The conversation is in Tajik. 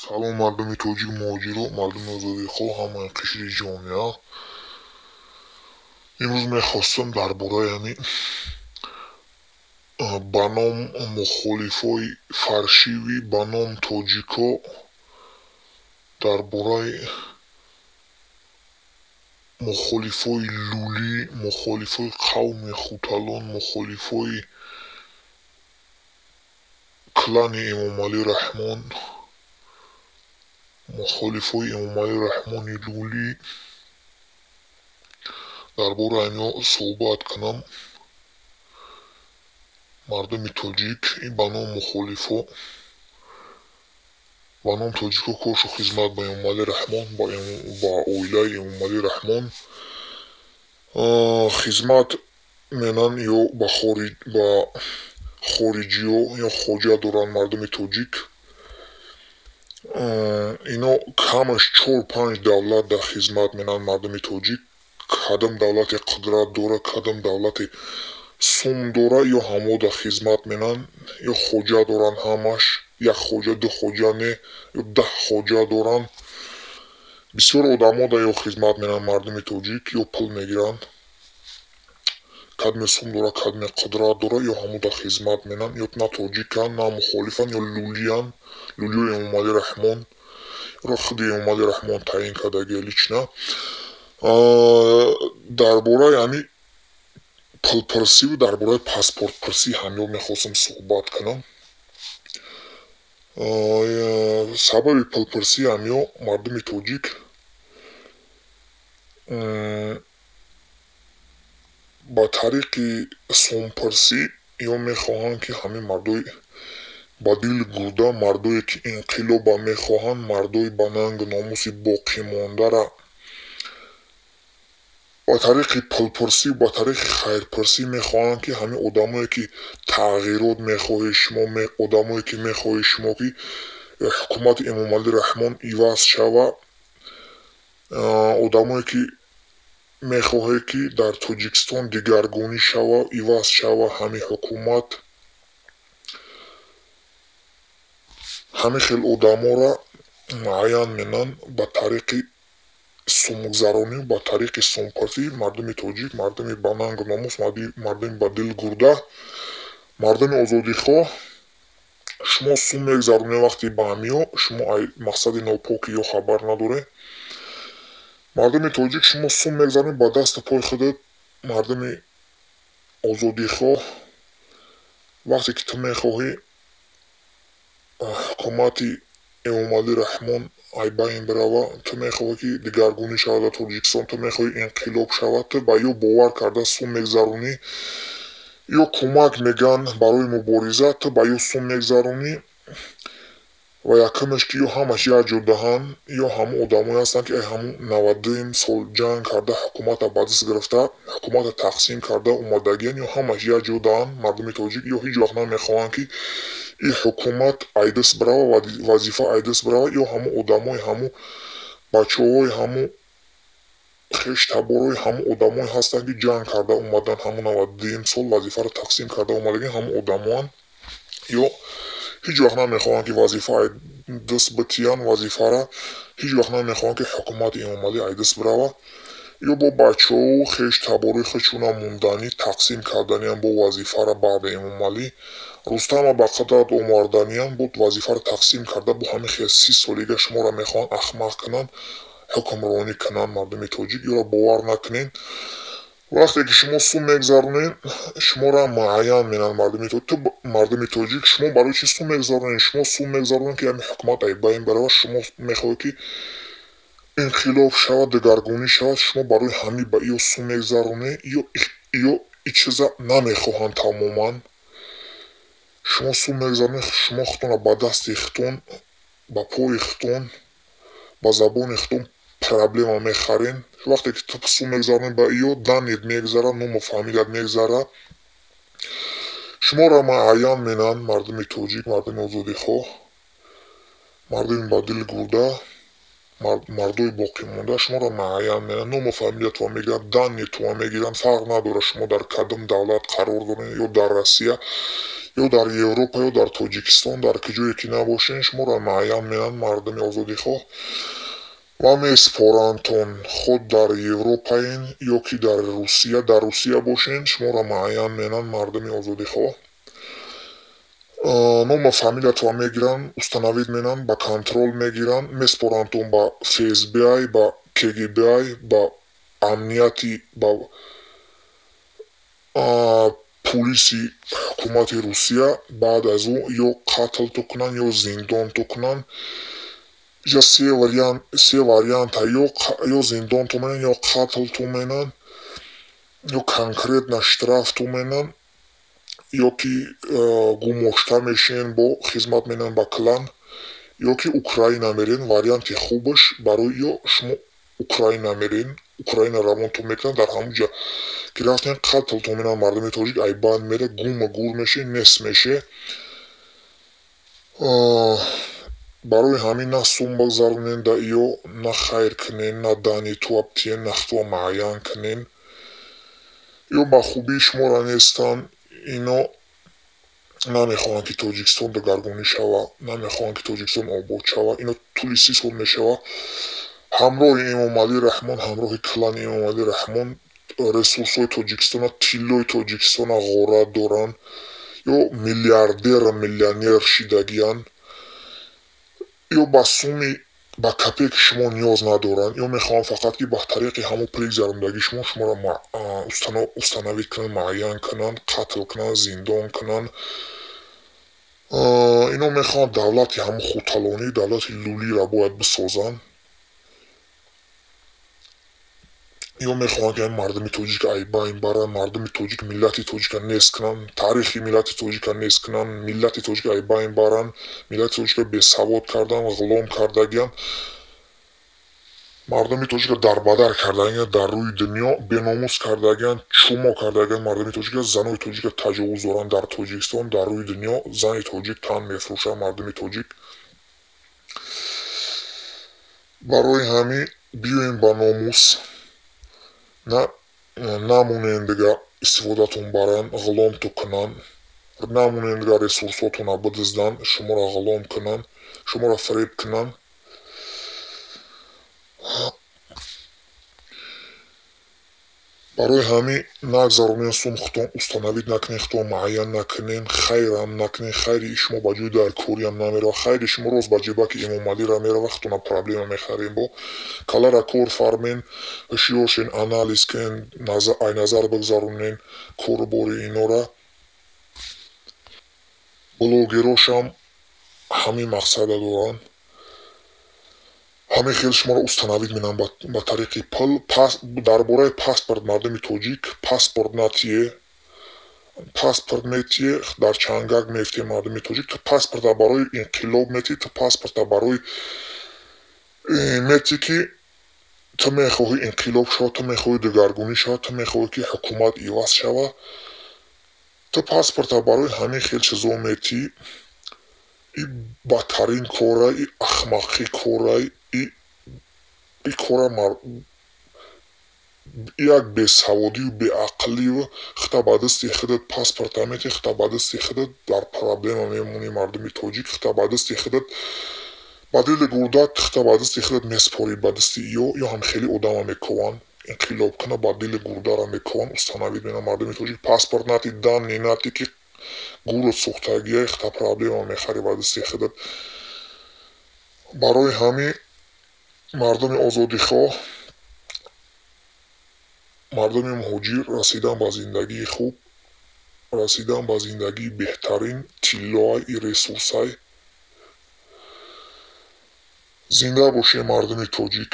Салом, мардуми тоҷик, муҳоҷиро, мардуми озодихоҳ, ҳамаи қишри ҷомеа. Имрӯз мехостам дар бораи ҳамин ба ном мухолифои фаршивӣ, ба ном тоҷико, дар бораи мухолифои лулӣ, мухолифои қавми хуталон, мухолифои клани Эмомалӣ Раҳмон, мухолифои Эмомалӣ Раҳмони лулӣ, дар бораи ҳамиҳо суҳбат кунам. Мардуми тоҷик, ин ба ном мухолифо, ба ном тоҷико коршу хизмат ба Эмомалӣ Раҳмон, ба оилаи Эмомалӣ Раҳмон хизмат менан ё ба хориҷиё ё хоҷа доранд мардуми тоҷик. Ино камаш 4-5 давлат дар хизмат менанд мардуми тоҷик. Кадом давлате қудрат дора, кадом давлате сум дора, ё ҳамо дар хизмат менанд, ё хоҷа доранд ҳамаш, як хоҷа, ду хоҷа не, ё 10 хоҷа доранд. Бисёр одамо дар ё хизмат менанд мардуми тоҷик, ё пул мегиранд. Кадме сум дора, кадме қудрат дора, ё ҳамо дар хизмат менанд, ё на тоҷиканд, на мухолифанд, ё лулиянд. Лулиёи Эмомалӣ Раҳмон, ро худи Эмомалӣ Раҳмон таъин кардагия лично. Дар бораи ҳамин пулпурсиву дар бораи паспортпурсӣ ҳамё мехостам суҳбат кунам. Сабаби пулпурсӣ ҳамё мардуми тоҷик ба тариқи сумпурсӣ ё мехоҳанд, ки ҳамин мардои ба дил гурда, мардое ки инқилоба мехоҳанд, мардои ба нангу номуси боқимондара ба тариқи пулпурсӣ, ба тариқи хайрпурсӣ мехоҳанд, ки ҳамин одамое ки тағйирот мехоҳед шумо, одамое ки мехоҳед шумо, ки ҳукумати Эмомалӣ Раҳмон иваз шава, одамое ки мехоҳед, ки дар Тоҷикистон дигаргунӣ шава, иваз шава ҳамин ҳукумат, ҳамин хел одаморо муайян менанд ба тариқи сумгузаронӣ, ба тариқи сумпурсӣ. Мардуми тоҷик, мардуми ба нангу номус, мардуми ба дил гурда, мардуми озодихоҳ, шумо сум мегузаронед вақти ба ҳамиҳо, шумо ай мақсади нопокӣ ё хабар надоред. Мардуми тоҷик, шумо сум мегузаронед ба дасту пои худат. Мардуми озодихоҳ, вақте ки ту мехоҳӣ ҳукумати Эмомалӣ Раҳмон ай байн бирава, ту мехоҳӣ, ки дигаргунӣ шавад дар Тоҷикистон, ту мехоҳӣ инқилоб шавад, ту ба ё бовар карда сум мегузаронӣ, ё кӯмак мегӯянд барои мубориза, ту ба ё сум мегузаронӣ. Ва якумаш ки ё ҳамаш як ҷо даҳанд, ё ҳамон одамое ҳастанд, ки ай ҳамон 92 сол ҷанг карда, ҳукуматро ба даст гирифта, ҳукуматро тақсим карда омадагиянд, ё ҳамаш як ҷо даҳанд мардуми тоҷик, ё ҳеҷ вақт намехоҳанд, ки ин ҳукумат ай даст бирава, вазифа ай даст бирава, ё ҳамон одамои, ҳамон бачаҳои, ҳамон хештаборои ҳамон одамое ҳастанд, ки ҷанг карда омаданд, ҳамон 92 сол вазифаро тақсим карда омадагиянд, ҳамон одамоанд, ё ҳеҷ вақт намехоҳанд, ки вазифа ай даст битиянд вазифара, ҳеҷ вақт намехоҳанд, ки ҳукумати Эмомалӣ ай даст бирава, ё бо бачаҳо хештаборои худшона монданӣ тақсим карданиям бо вазифара баъди Эмомалӣ, Рустама ба қудрат оварданиям буд вазифаро тақсим карда, бо ҳамин хел 30 солига шуморо мехоҳанд ахмақ кунанд, ҳукмронӣ кунанд мардуми тоҷик. Ёро бовар накунед. Вақте ки шумо сум мегузаронед, шуморо муайян менанд мардуми мардуми тоҷик. Шумо барои чӣ сум мегузаронед? Шумо сум мегузаронед, ки ҳамин ҳукумат ай байн бирава, шумо мехоҳед, ки инқилоб шавад, дигаргунӣ шавад, шумо барои ҳамин ба ё сум мегузаронед, ё ин чиза намехоҳанд тамоман. Шумо сум мегузаронед, шумо худтонро ба дасти худтон, ба пои худтон, ба забони худтон проблема мехаред. Вақте ки ту сум мегузаронед ба ё данет мегузара, ному фамилият мегузара, шуморо муайян менанд мардуми тоҷик, мардуми озодихоҳ, мардуми ба дил гурда, мардои боқимонда, шуморо муайян менанд, ному фамилиятро мегиранд, даннетро мегиранд. Фарқ надорад шумо дар кадом давлат қарор доред, ё дар Россия, Ё дар Европа, ё дар Тоҷикистон, дар куҷое ки набошен, шуморо муайян менанд мардуми озодихоҳ ва месупорандтон. Худ дар Европаен ё ки дар Русия, дар Русия бошен, шуморо муайян менанд мардуми озодихоҳ. Ному фамилиятро мегиранд, установить менанд, ба контроль мегиранд, месупорандтон ба ФСБ, ба КГБ, ба амнияти, ба пулиси ҳукумати Русия. Баъд аз ӯ ё қатлту кунанд, ё зиндонту кунанд. Ҷа се варианта: ё зиндонту менанд, ё қатлту менанд, ё конкретно штрафту менанд, ё ки гумошта мешен, бо хизмат менанд ба клан, ё ки Украина мерен. Варианти хубаш барои ё шумо Украина мерен, Украина равонтон мекунанд, дар ҳамон ҷа ки рафтен қатлтон менанд мардуми тоҷик, ай банд мере, гума гур меше, нест меше. Барои ҳамин на сум бигзаронен да иё, на хайр кунен, на дани туа бтиен, на худтуа муайян кунен. Ё ба хубии шуморо нестанд, ино намехоҳанд ки Тоҷикистон дигаргунӣ шава, намехоҳанд ки Тоҷикистон обод шава. Ино тӯли 30 сол мешава ҳамроҳи Эмомалӣ Раҳмон, ҳамроҳи клани Эмомалӣ Раҳмон ресурсҳои Тоҷикистона, тиллои Тоҷикистона ғорат доранд, ё миллиардер, миллионер шидагиянд, ё ба суми, ба копейки шумо ниёз надоранд, ё мехоҳанд фақат ки ба тариқи ҳамон пули гузарондагии шумо шуморо установить кунанд, муайян кунанд, қатл кунанд, зиндон кунанд. Ино мехоҳанд давлати ҳамон хуталонӣ, давлати лулиро бояд бисозанд. Ё мехоҳанд ки мардуми тоҷик ай байн баранд, мардуми тоҷик, миллати тоҷика нест кунанд, таърихи миллати тоҷика нест кунанд, миллати тоҷика ай байн баранд, миллати тоҷика бесавод кардан, ғулом кардагиянд, мардуми тоҷика дарбадар кардагиянд, дар рӯи дунё беномус кардагиянд, чумо кардагиянд мардуми тоҷика, занои тоҷика таҷовуз доранд дар Тоҷикистон, дар рӯи дунё зани тоҷик тан мефурӯшад мардуми тоҷик. Барои ҳамин биёем ба номус, намонен дига истифодатон баранд, ғуломту кунанд, намонен дига ресурсотонро бидизданд, шуморо ғулом кунанд, шуморо фиреб кунанд. Барои ҳамин нагзаронен сум худтон установить накунен, худтон муайян накунен, хайрам накунен, хайри шумо ба ҷои даркориам намерава, хайри шумо рост ба ҷебаки Эмомалиро мерава, худтона проблема мехарем бо. Калара кор фармен, ҳушёр шен, анализ кунен, ай назар бигзаронен корубори инора. Блогерошам ҳамин мақсада доранд. Ҳамин хел шуморо установить менанд ба тариқи пул. Дар бораи паспорт мардуми тоҷик паспорт натие, паспорт метие, дар чангак мефте мардуми тоҷик. Ту паспорта барои инқилоб метӣ, ту паспорта барои метӣ ки ту мехоҳӣ инқилоб шава, ту мехоҳӣ дигаргунӣ шава, ту мехоҳӣ ки ҳукумат иваз шава. Ту паспорта барои ҳамин хел чизо метӣ. И бадтарин кора, и ахмақӣ кора, и кора як бесаводию беақлию хита ба дасти худат паспорта метӣ, хита ба дасти худат дар проблема мемонӣ мардуми тоҷик, хита ба дасти худат ба дили гурдат, хита ба дасти худат месупорӣ ба дасти ё, ё ҳам хеле одама мекованд, инқилоб куна ба дили гурдара мекованд, установить менанд мардуми тоҷик. Паспорт нати, данни нати ки гурут сӯхтагия, хита проблема мехарӣ ба дасти худат. Барои ҳамин мардуми озодихоҳ, мардуми муҳоҷир расидан ба зиндагии хуб, расидан ба зиндагии беҳтарин, тиллоай и ресурсай. Зинда бошед мардуми тоҷик.